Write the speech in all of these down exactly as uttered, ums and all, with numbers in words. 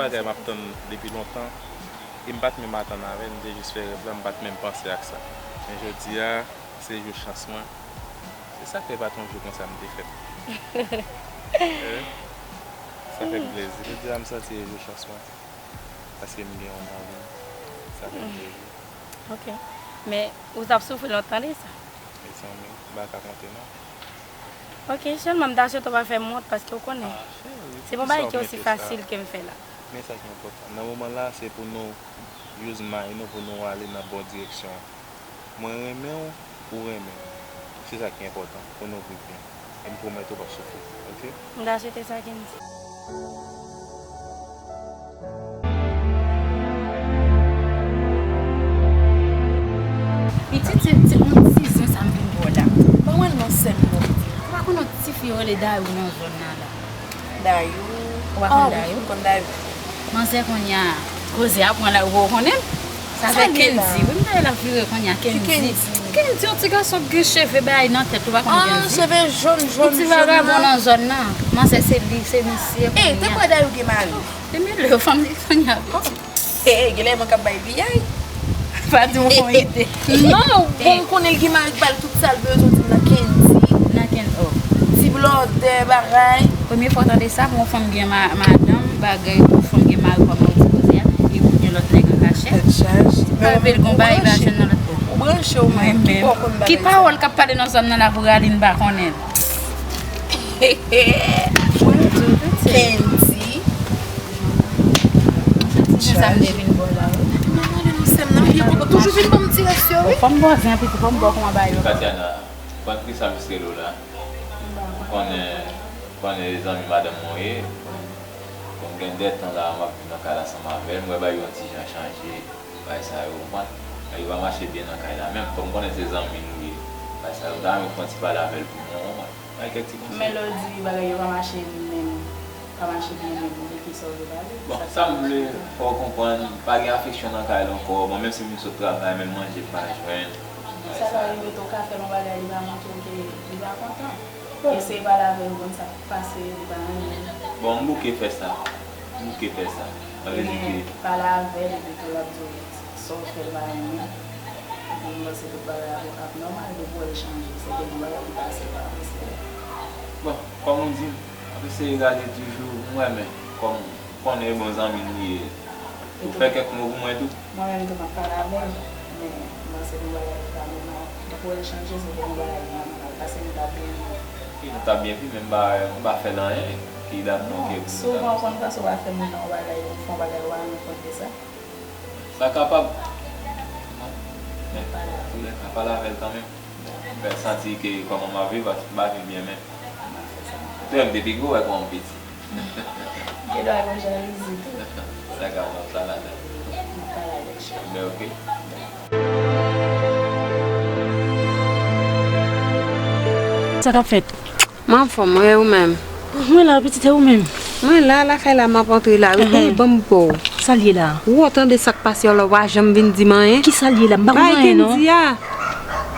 Bagay m ap tann depi lontan, e m pa t menm atann avè l, m te jis fè rèv la, m pa t menm panse ak sa. Men jodi a, se jou chans mwen. Se sa k fè pa t yon jou konsa m te fèt. Eh, sa fè m plezi. Jodi a, m santi se jou chans mwen. Paske m gen yon nan vi m. Sa fè m plezi. Ok. Men, ou t ap soufri lontan de sa. Mezanmi, m pa ka konte non. Ok, sèlman m ta swete w pa fè m wont paske w konnen. Se pa yon bagay ki osi fasil ke m fè la. Men sa ki enpòtan. Nan moman la, se pou nou use mind nou pou nou ale nan bon direksyon an. Mwen renmen w, ou renmen m. Se sa ki enpòtan, pou nou viv byen. E m pwomèt ou p ap soufri, ok? M ta swete sa, Kendy. Pitit, se ti, yon ti zen sa m vin ba w la. Ban mwen l non, sè m non. Ou pa konn yon ti fi yo rele Dayou nan zòn nan la? Dayou? Ou pa konn Dayou? Wi, m konn Dayou. Manzè kounye a, koze a pran la, ou konnen? Sa fè Kendy. Wi, m ta wè l ap vire kounye a, Kendy. Kendy, yon ti gason k gen cheve bagay nan tèt, ou pa konn Kendy? Cheve jòn, jòn, jòn. Yon ti vagabon nan zòn nan. Manzè, se li, se misye kounye a. Te kwè Dayou gen mari? Te mele yo fanm li kounye a. Hey, genlè mwen k ap bay piyay. Pa di m konn ide. Non, bon, m konnen l gen mari k ba l tout sa l bezwen, di m nan Kendy. Nan Kendy, oh. Ti blòdè, bagay. Premye fwa w tande sa, pou yon fanm gen ma- madanm, bagay, pou yon fanm gen mari, kòman w di koze a, e pou gen lòt nèg an kachèt. Tèt chaje. Palpe l gon bagay, li pa jwenn nan lòt bò. Ou branche w menm. Mwen menm. Ki pawòl k ap pale nan zòn nan la pou Raline pa konnen l? Kendy. Ti jan sa m te vin bò la wi. Mwen mande nou sè m nan, li poko toujou vin ban m ti rès yo wi. Fò m bò zen piti, fò m bò kòman ba yo. Katiana, konn kisa m sere w la? Ou konnen, ou konnen e zanmi madanm mwen w ye. Bon, m gen de tan la m ap viv nan kay la ansanm avè l, m wè bagay yo yon ti jan chanje. Bagay sa yo, ou konprann? Bagay yo pa mache byen nan kay la menm. Kòm m konnen se zanmi nou ye, bagay sa yo, m ta renmen fè yon ti pale avè l pou mwen, ou konprann? Bay kèk ti konsèy. Men lè w di bagay yo pa mache menm, pa mache byen menm, de kisa w vle pale? Bon, sa m vle fè w konprann, pa gen afeksyon nan kay la ankò. Bon, menm si m vin sot travay, menm manje m pa jwenn. Sa ka rive tou, w ka fè l yon bagay, li pa montre w ke li pa kontan. Eseye pale avè l, ou konn sa k pase, li pa renmen. Bon, m bouke fè sa. M bouke fè sa. Sa vle di ke. Men pale avè l, epi tou l ap di w sa w fè l pa renmen. Epi m panse tout bagay ap, ap nòmal, depi w wè l chanje, se ke gen bagay ki pase pa misye. Bon, kòm ou di, m ap eseye gade toujou, m wè, men kòm ou konnen e bon zanmi nou ye, ou fè kèk mo pou mwen tou. Mwen menm tou m ap pale avè l, men m panse gon bagay ki pa nòmal. Depi w wè l chanje, se ke gon bagay ki pa nòmal, paske nou t ap byen viv. Wi, nou t ap byen viv, men m pa, m pa fè l anyen ki dat non ke pou nou ta. Souvan w konn panse w pa fè moun nan yon bagay, ou fè yon bagay, ou pa rann ou kont de sa. Sa kapab. Men, antoulèka, pale avè l kanmenm. Fè l santi ke kòman m ap viv, m ap viv byen, men. Ou te wè m te pi gwo, wè kòman m piti. Gen dwa gon jalouzi tou. Sa ka bon, sa ladan. M ap pale avè l, cheri. Men oke. Sa k ap fèt? M anfòm, wi, ou menm? Mwen la, pitit, e ou menm? Mwen la, lakay la, m ap antre la, wi. Ey, ban m po w. Sa l ye la? Ou tande sa k pase yo la, w pa janm vin di m anyen? Kisa l ye la? M pa konn anyen, non. Bay Kendy a.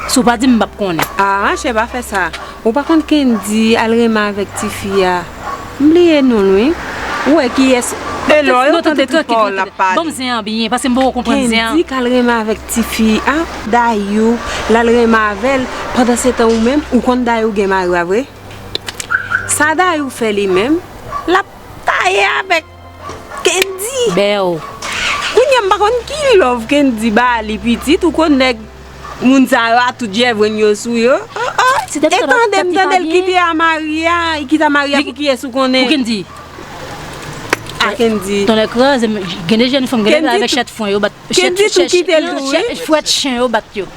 Si w pa di m, m p ap konnen. A, machè, pa fè sa. Ou pa konn Kendy al renmen avèk tifi a. M bliye non l wi. Ou wè kiyès. E lò yo tande tout pawòl l ap pale. Ban m zen an byen, paske m poko konprann zen an. Kendy k al renmen avèk tifi a, Dayou, l al renmen avè l. Pandansetan ou menm, ou konn Dayou gen mari a vre? Sa Dayou fè li menm, l ap taye avèk Kendy. Bèw. Kounye a m pa konn ki love Kendy ba li pitit, ou konn nèg moun sa yo a tout jèvrenn yo sou yo. Oh, oh. E tande m tande l kite Amari a, li kite Amari a pou kiyès ou konnen? Pou Kendy. A Kendy. Tonnè kraze m, gen de jèn fanm, gen de avèk chèt fwen yo bat. Kendy tou kite l tou wi. Fwèt chen yo bat yo.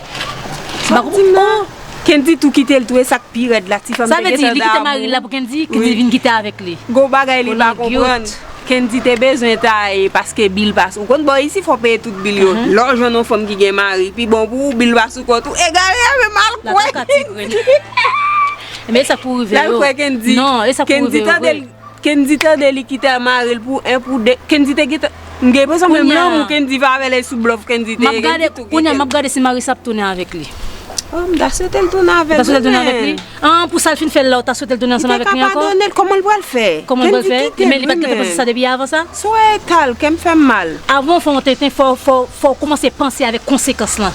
Sa w di m nan? Kendy tou kite l tou, e sa k pi rèd la, ti fanm te gentan damou. Sa vle di li kite mari l la pou Kendy, Kendy vin kite avèk li. Gon bagay li pa konprann. Kendy te bezwen taye paske bil pa sou, ou konn bò isi fò w peye tout bil yo. Lè w jwenn yon fanm ki gen mari, pi bon pou ou, bil pa sou kont ou, egare a menm al kwè. Men sa k pou rive yo. L al kwè Kendy. Non, e sa k pou rive yo vre. Kendy tande li kite mari l pou en, pou de. Kendy te gentan, m gen enpresyon menm lanmou Kendy fè avè l e sou blòf Kendy te ye. Kendy tou kite l. Kounye a m ap gade si Maris ap tounen avèk li. Oh, m ta swete l tounen avèk li. Ou ta swete l tounen avèk li? An, pou sa l fin fè l la, ou ta swete l tounen ansanm avèk li ankò? Li te ka padone l, kòman l pral fè? Kòman l pral fè? Men li pa t gentan panse sa depi avan sa? Sou eta l, kè m fè m mal. Avan w fè yon tenten, fò, fò, fò w kòmanse panse avèk konsekans lan.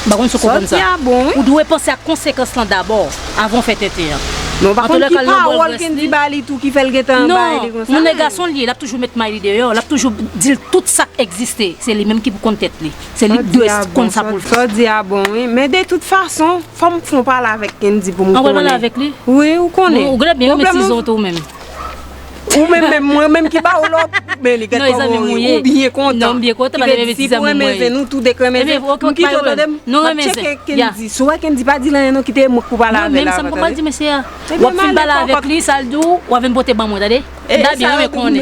M pa konn si w konprann sa. Sa w di a bon, wi. Ou dwe panse ak konsekans lan dabò, avan w fè tenten an. Men w pa konn ki pawòl Kendy ba li tou ki fè l gentan bay li konsa. Non, moun nan gason l ye, l ap toujou met may li deyò, l ap toujou di l tout sa k egziste. Se li menm ki pou konn tèt li. Se li ki dwe konn sa pou l fè. Sa w di a bon, wi. Men de tout fason, fò m fè yon pale avèk Kendy pou m konnen. An, w pral pale avèk li? Wi, ou konnen. Bon, ou genlè byen renmen tizon tou menm. Ou menm, menm, mwen menm ki ba ou lòt, men li gèt kòman ou byen kontan. Non, m byen kontan, paske m renmen ti zanmi mwen. Ki te di si pou renmen zen, nou tou de k renmen zen. M kite w tande m. M ap tcheke Kendy. Si w wè Kendy pa di l anyen non, kite mwen k pou pale avè l avan, tande. Non, menm sa m pral di mesye a. W ap fin pale avèk li, sa l di w, w ap vin pote ban mwen, tande. M ta byen renmen konnen.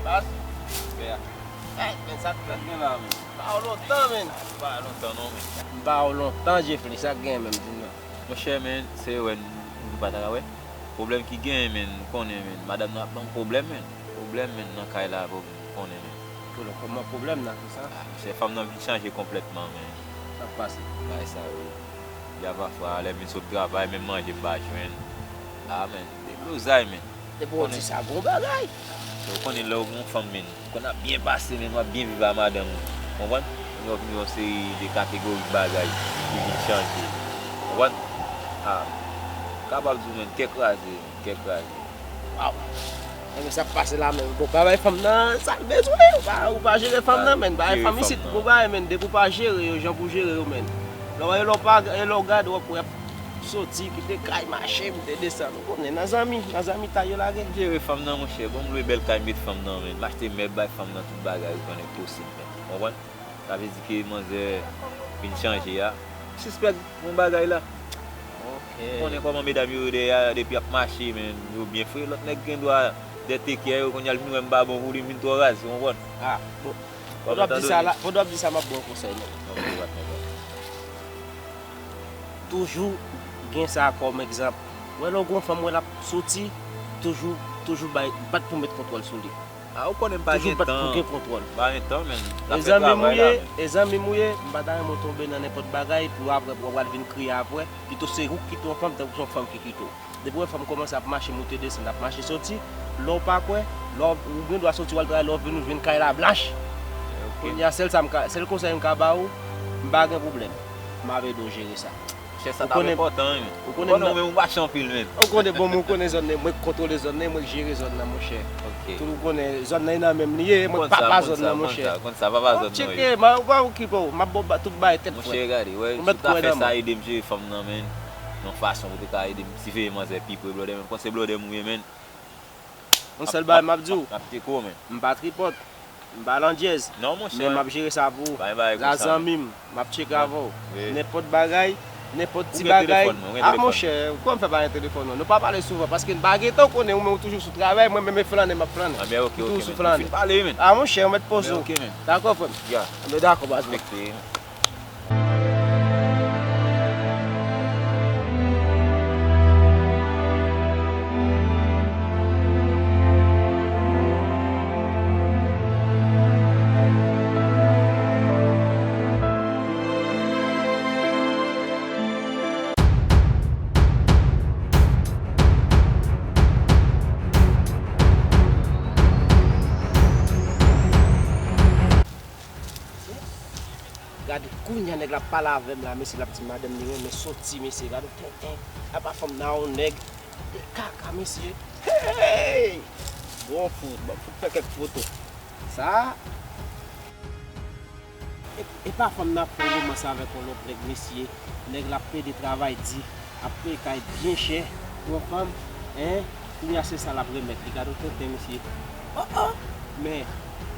Baz, men sa k fèt gen la, men. M pa wè w lontan, men. M pa wè w lontan, Jeffrey, sa k gen menm, di m non. Monchè, men, se wè nou pa ta ka wè. Pwoblèm ki genyen, men, nou konnen, men. Madanm nan ap ban m pwoblèm, men. Pwoblèm, men, nan kay la, pwoblèm, nou konnen, men. Pwoblèm, kòman pwoblèm nan, konsa? Ah, monchè, fanm nan vin chanje konplètman, men. Sa k pase? Bagay sa yo. Deja pafwa, lè m vin sot travay, menm manje m pa jwenn. Ah, men, deblozay, men. Depi w di sa, gon bagay. Ou konnen lè w gon fanm, men, ou konn ap byen pase, men w ap byen viv a madanm ou. Konprann? Men w ap yon seri de kategori bagay ki vin chanje. Konprann? Ah, m kapab di w, men, kè kraze, men, kè kraze. Waw! Enben, sa k pase la menm? Bon, pa bay fanm nan sa l bezwen. Ou pa, ou pa jere fanm nan, men. Bagay fanm isit, gon bagay, men. Depi w pa jere yo jan pou jere yo, men. Lè w, lè w pa, lè w gade, w ap wè y ap soti, kite kay, mache, moute desann. Ou konnen, nan zanmi, nan zanmitay yo lage. Jere fanm nan, monchè. Bon, m lwe bèl kay, m met fanm nan, men. M achte mèb bay fanm nan, tout bagay, ou konnen, posib, men. Konprann? Sa vle di ke manzè vin chanje a. M sispèk gon bagay la. Ok. Ou konnen kòman medam yo ye dèyè a, depi y ap mache, men, yo byen fre. Lòt nèg gen dwa dèyè te kè yo, kounye a l vin wè m pa bon pou li, m vin twò raz, ou konprann? Ah, bon. Fò w ap di sa la, fò w ap di sa, m ap ba w konsèy, men. Ok, whatnot. Toujou gen sa kòm egzanp. Wè lè w gon fanm, wè l ap soti, toujou, toujou bay, bat pou met kontwòl sou li. Ah, ou konnen m pa gen tan. Toujou bat pou gen kontwòl. M pa gen tan, men. E zanmi m ou ye, e zanmi m ou ye, m pa ta renmen w tonbe nan nenpòt bagay, pou apre, pou w pral vin kriye apre, pito se ou ki kite yon fanm, tankou se yon fanm ki kite w. Depi w wè fanm kòmanse ap mache moute desann, ap mache soti, lè w pa kwè, lè w, ou gen dwa soti w al travay, lè w vini, ou jwenn kay la blanch. Ok. Kounye a, sèl sa m ka, sèl konsèy m ka ba ou, m pa gen pwoblèm. M ap ede w jere sa. Chè, sa t ap enpòtan, wi, men. Ou konnen ou menm ou mache anpil, men. Ou konnen, bon, mwen konnen zòn nan, mwen k kontwole zòn nan, mwen k jere zòn nan, monchè. Ok. Tout ou konnen, zòn nan e nan men m li ye, mwen k papa zòn nan, monchè. Ou konn sa, ou konn sa, papa zòn nan, wi. Tcheke, m a, ou pa okipe w, m ap ba w tout bagay tèt frèt. Monchè, gade, wè, si w ta fè sa, ede m jere fanm nan, men. Yon fason pou te ka ede m siveye manzè pi pre, blòdè, men. Konn se blòdè m ou ye, men. Yon sèl bagay m ap di w. M ap tcheke w, men. M pa tripòt. M pa landjèz. Non, monchè. Men m ap jere sa pou ou. Pa gen bagay konsa, men. Sa zanmi m, m ap tcheke avè w. Wi. Nenpòt bagay, nenpòt ti bagay. Ou gen telefòn mwen, ou gen telefòn mwen. Ah, monchè, kòman m fè pa gen telefòn ou? Nou pa pale souvan, paske m pa gen tan, ou konnen, ou menm ou toujou sou travay, mwen menm e flannen, m ap flannen. Ah, men ok, ok, men. Ou toujou sou flannen. Fin pale, men. Ah, monchè, ou mèt poze w. Men ok, men. Dakò, frè m? Ya. Men dakò, baz mwen. Ok. Gade, kounye a nèg la ap pale avè m la, mesye, l ap di madanm li renmen soti, mesye, gade yon tenten, apa fanm nan yon nèg, de kaka, mesye. Hey! Bon fout, bon fout fè kèk foto. Sa, e, e pa fanm nan ap fè yon romans avèk yon lòt nèg, mesye, nèg la ap plede travay di, ap peye kay byen chè pou yon fanm, en, kounye a se sa l ap remèt li. Gade yon tenten, mesye. Oh, oh! Men,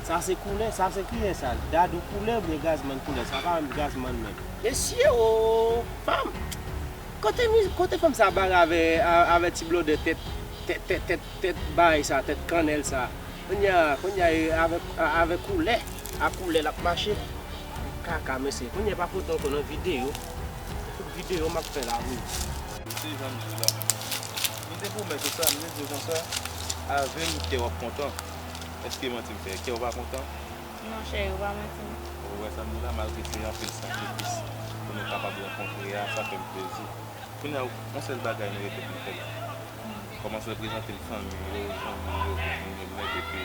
sa se koulè, sa se kiyès sa? Dadou koulè oubyen Gazman koulè? Sa pa menm Gazman menm. Mesye, oh! Fanm! Kote mi-, kote fanm sa bare avè, a-, avè ti blòdè tèt, tèt, tèt, tèt, tèt bagay sa, tèt kannèl sa? Kounye a, kounye a, e, avèk, a, avèk koulè, a koulè l ap mache. Kaka, mesye. Kounye a pa foto ankò nan videyo. Tout videyo m ap fè la, wi. Se jan m di la. M te pwomèt ou sa, m te di w konsa. avè m, kè w ap kontan. Èske manti m fè? Kè w pa kontan? Non, cheri, ou pa manti m. Ou wè sa m di la, malgre se anpil sakrifis pou nou kapab rankontre a, sa fè m plezi. Kounye a, yon sèl bagay nou rete pou n fè la. Kòmanse reprezante m fanmi m yo, zanmi m yo, tout moun yo nèt, epi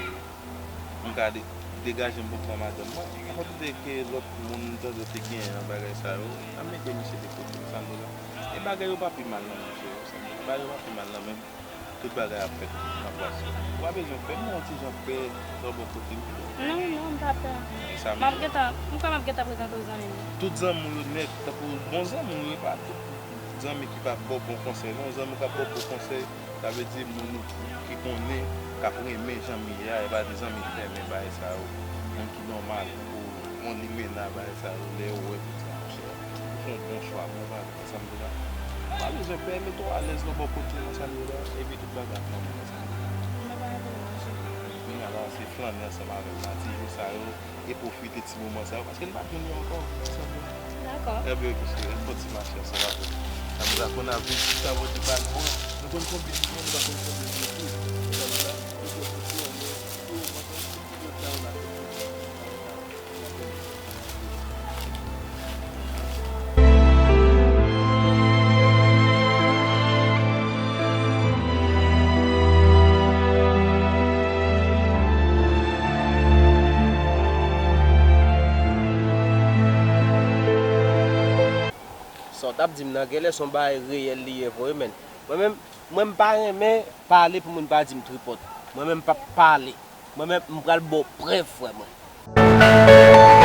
m ka de-, degaje m pou m pran madanm mwen. Akote de ke lòt moun m tande yo te genyen nan bagay sa yo, n ap mete misye de kote, sa m di la. E bagay yo pa pi mal non, mesye, sa m di la. Bagay yo pa pi mal nan men m. Tout bagay ap fèt nan plas yo. Ou pa bezwen pè, m wè yon ti jan pè nan bò kote m. Non, non, m pa pè. E sa m M ap di la. Gentan, m kwè m ap gentan prezante w zanmi m. Tout zanmi w yo nèt, tankou bon zanmi w yo, e pa tout zanmi ki p ap ba w bon konsèy, non. Zanmi w k ap ba w bon konsèy, sa vle di moun ki konnen, k ap renmen jan m ye a, e pa de zanmi fèmen, bagay sa yo. Moun ki nòmal, tankou yon limena, bagay sa yo, lè yo wè tout sa, monchè, ou fè yon bon chwa, bon bagay, sa m di la. Ou pa bezwen pè, mete w alèz nan bò kote m, sa m di la, epi tout bagay ap nòmal, sa m di la. Mwen pa renmen manje. Kounye a la, se flannen ansanm avè m nan ti jou sa yo, e pwofite ti moman sa yo, paske n pa t jwenn yo ankò, sa m di la. Dakò. Ebyen, ok, cheri, n fè yon ti mache ansanm avè m. Sa m di la, konn ap vin chita bò di bal, bon, nou konn konbyen nou, nou pa konn konbyen nou tou. Sa m di la, nou konn konbyen nou, nou konn konbyen nou. Sa w t ap di m nan, genlè se yon bagay reyèl li ye vre wi, men. Mwen menm, mwen m pa renmen pale pou moun pa di m tripòt. Mwen menm m p ap pale. Mwen menm, m pral ba w prèv, frè mwen.